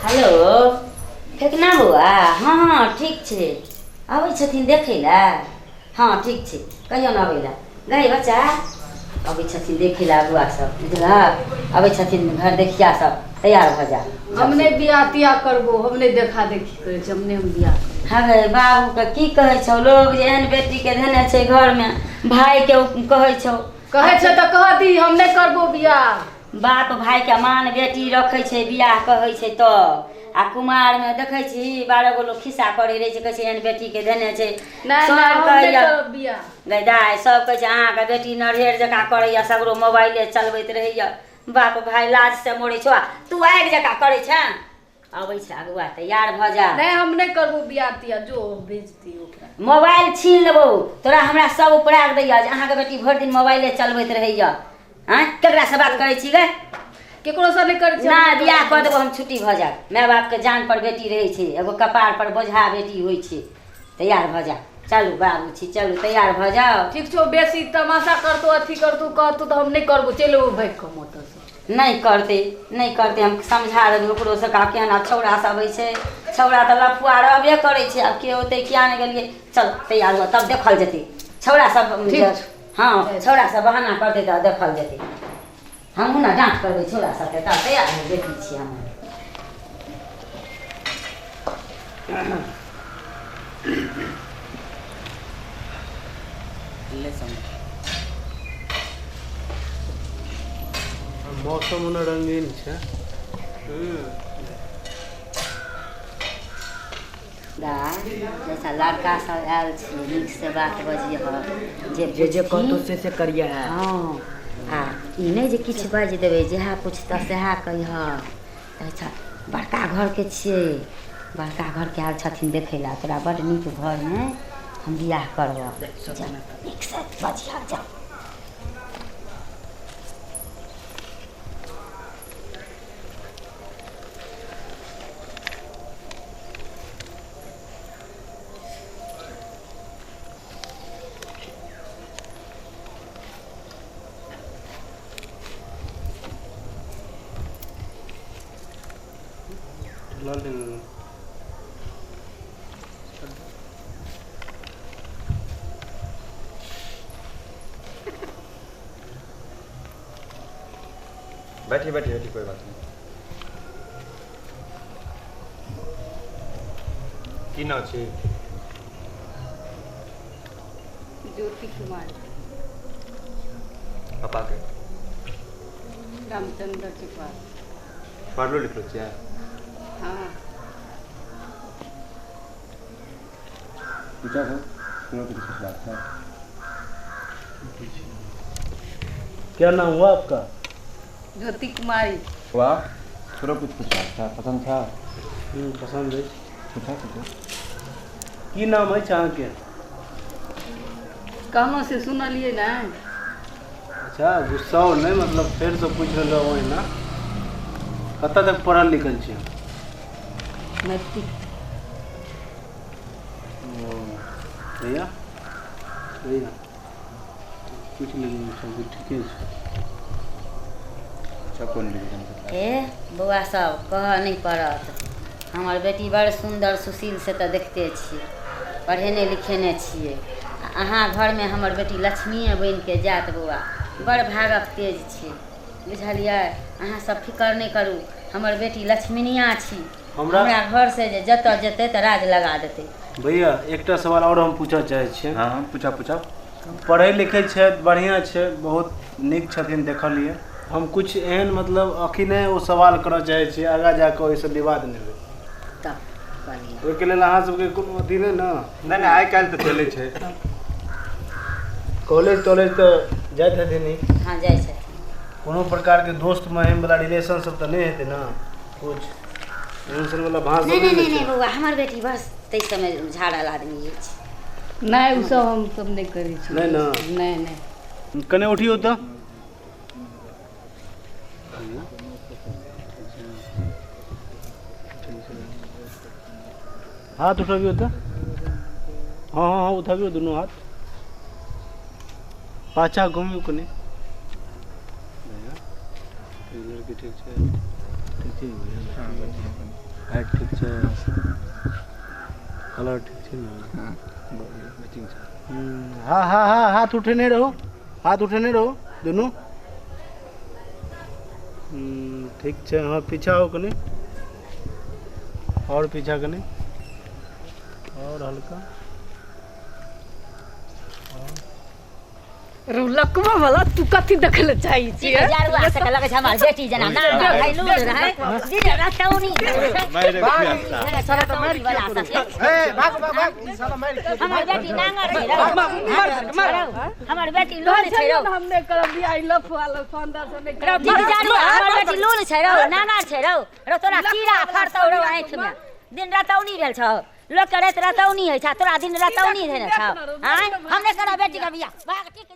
Hello फेकना बौआ। हँ हँ ठीक छै। अबै छथिन देखै लए? हँ ठीक छै, कहियौ ने अबै लए। गै बच्चा, अबै छथिन देखै लए अगुआ सब, बुझलहक? अबै छथिन घर देखिया सब, तैयार भऽ जा। हम नहि बियाह तियाह करबो, हम नहि देखा देखी करै छी, हम नहि, हम बियाह करबो। हँ गै, बाबूके की कहै छौ लोग जे एहन बेटीके धेने छै घरमे, भायके कहै छौ। कहै छै तऽ कह दी, हम नहि करबो बियाह। बाप भायके मान बेटी रखै छै, बियाह कहै छै तऽ। आ कुमारमे देखै छी 12 गो लोक खिस्सा करै रहै छै, कहै छै एहन बेटीके धेने छै। नहि सब नहि, हम नहि कहैया करब बियाह। गै दाइ, सब कहै छै अहाँके बेटी नरहेर जकाँ करैया, सगरो मोबाइले चलबैत रहैया, बाप भाय लाजसँ मरै छौ आ तू आगि जकाँ करै छेँ। अबै छै अगुआ, तैयार भऽ जा। नहि, हम नहि करबो बियाह तियाह, जो भेज दियौ ओकरा। मोबाइल छीन लेबौ तोरा। हमरा सब उपराग दैया जे अहाँके बेटी भरि दिन मोबाइले चलबैत रहैया। आँय, केकरासँ बात करै छी गै? केकरोसँ नहि करै छी। नहि, बियाह कऽ देबो हम, छुट्टी भऽ जायत। माय बापके जान पर बेटी रहै छै, एगो कपार पर बोझा बेटी होइ छै। तैयार भऽ जा, चलू बाबू छी, चलू तैयार भऽ जाउ। ठीक छौ, बेसी तमाशा करतौ, अथी करतौ, कहतौ तऽ हम नहि करबो, चलि अयबो भागि कऽ हम ओतऽसँ। नहि करतै, नहि करतै, हम समझा देबै ओकरो सबके। आब केहन आब छौड़ा सब होइ छै, छौड़ा तऽ लफुआ रहबे करै छै। आब के औतै, किया नहि गेलियै। चल तैयार हुअ, तब देखल जेतै छौड़ा सब। ठीक छौ। हँ, छौड़ा सब बहाना करतै तऽ देखल जेतै। हमहूँ ने डाँट करबै छौड़ा सबके। तब तैयार हो, बेटी छी हमर। मौसम ओना रंगीन छै। दाइ, जैसा लड़का सब आयल छै, नीक से बात बजिह जे जे जे पुछथिन। कहतौ से से करिए। हँ, आ ई नहि जे किछु बाजि देबै, जएह पुछतह सएह कहिह। अच्छा, बड़का घरके छियै, बड़का घरके आयल छथिन देखै लए। तोरा बड्ड नीक घरमे हम बियाह करबह। जा, नीकसँ बजिह, जा। लऽ लेने। बैठिए बैठिए बैठिए, कोई बात नहीं। की नाम छी? ज्योति कुमार। पापा के? रामचंद्र चुपाल। पढ़लो लिखलो छियै? हाँ। पूछा हो सुनो तो कुछ बात है। क्या नाम हुआ आपका? ज्योति कुमारी। वाह, छोरो कुछ पूछा था, पसंद था? पसंद अछि। पूछा पूछा। की नाम अछि अहाँके? कहलहुँ से सुनलियै नहि। अच्छा, गुस्सा नहि, मतलब फेरसँ पूछि लेलहुँ ओहिना। कतऽ तक पढ़ल लिखल छियै? मैट्रिक। ओ भैया, भैया पूछि लेलियै, सब ठीके छै। अच्छा, कोन डिवीजन के? ए बौआ सब, कहऽ नहि पड़त, हमर बेटी बड़ सुन्दर सुशील, से तऽ देखिते छियै, पढ़ेने लिखेने छियै। आ अहाँ घरमे हमर बेटी लक्ष्मीए बनिके जायत। बौआ बड़ भागक तेज छै, बुझलियै? अहाँ सब फिकर नहि करू, हमर बेटी लक्ष्मीनिया छी। हमरा हमरा घरसँ जे जतऽ जेतै तऽ राज लगा देतै। भैया, एकटा सवाल आओर हम पूछऽ चाहै छियै। हाँ हाँ, पूछा पूछा। पढ़ै लिखै छथि, बढ़िआँ छै, बहुत नीक छथिन, देखलियै हम। किछु एहन मतलब अखने ओ सवाल करऽ चाहै छियै, आगाँ जाकऽ ओहिसँ विवाद नहि होइ। तब कहलियै। ओहिके लेल अहाँ सबके कोनो अथी नहि ने? नहि नहि, आइ काल्हि तऽ चलै छै। कॉलेज तॉलेज तऽ जाइत हेथिन ई? हँ, जाइ छथिन। कोनो प्रकारके दोस्त महिम वाला रिलेशन सब तऽ नहि हेतै ने? कुछ एहन सन वाला भाँज नहि सब नहि नहि नहि ने नहि छै? बौआ, हमर बेटी बस ताहि समय झाड़ल आदमी अछि। नहि, ओ सब हम सब नहि करै छी। नहि ने? नहि नहि। कने उठियौ तऽ। हाथ उठबियौ तऽ। हँ हँ हँ, उठबियौ दुनू हाथ, पाछा घुमियौ कनि। भैया, ई लड़की ठीक छै? ठीक छै भैया? हाइट ठीक छै, कलर ठीक छै ने? मैचिंग छै। हाँ हाँ हाँ, हाथ उठेने रहू, हाथ उठेने रहू दुनू। ठीक छै। हाँ, पीछा हो कनी, और पीछा कनी, और हल्का। रुलकवा वाला तू कथी देखै लए चाहै छियै? जारुआ से लगै छै हमर बेटी जेना ना ना भैलू रहै दिन रतौनी। वाला सबके। ए भाग भाग भाग, ई साला मारि के। हमर बेटी नांगर छै रौ, हमर बेटी लोल छै रौ। हम नहि करब बियाह, ई लफुआ लफंदा से नहि रौ करब। ठीक जारुआ, हमर बेटी लोल छै रौ, नांगर छै रौ। रौ तोरा कीड़ा फड़तौ रौ आँखिमे, दिन रतौनी भेल छौ। लोक के राति रतौनी होइ छै, तोरा दिन रतौनी भेल छौ। आँय, हम नहि करब बेटीके बियाह, भाग ठीक।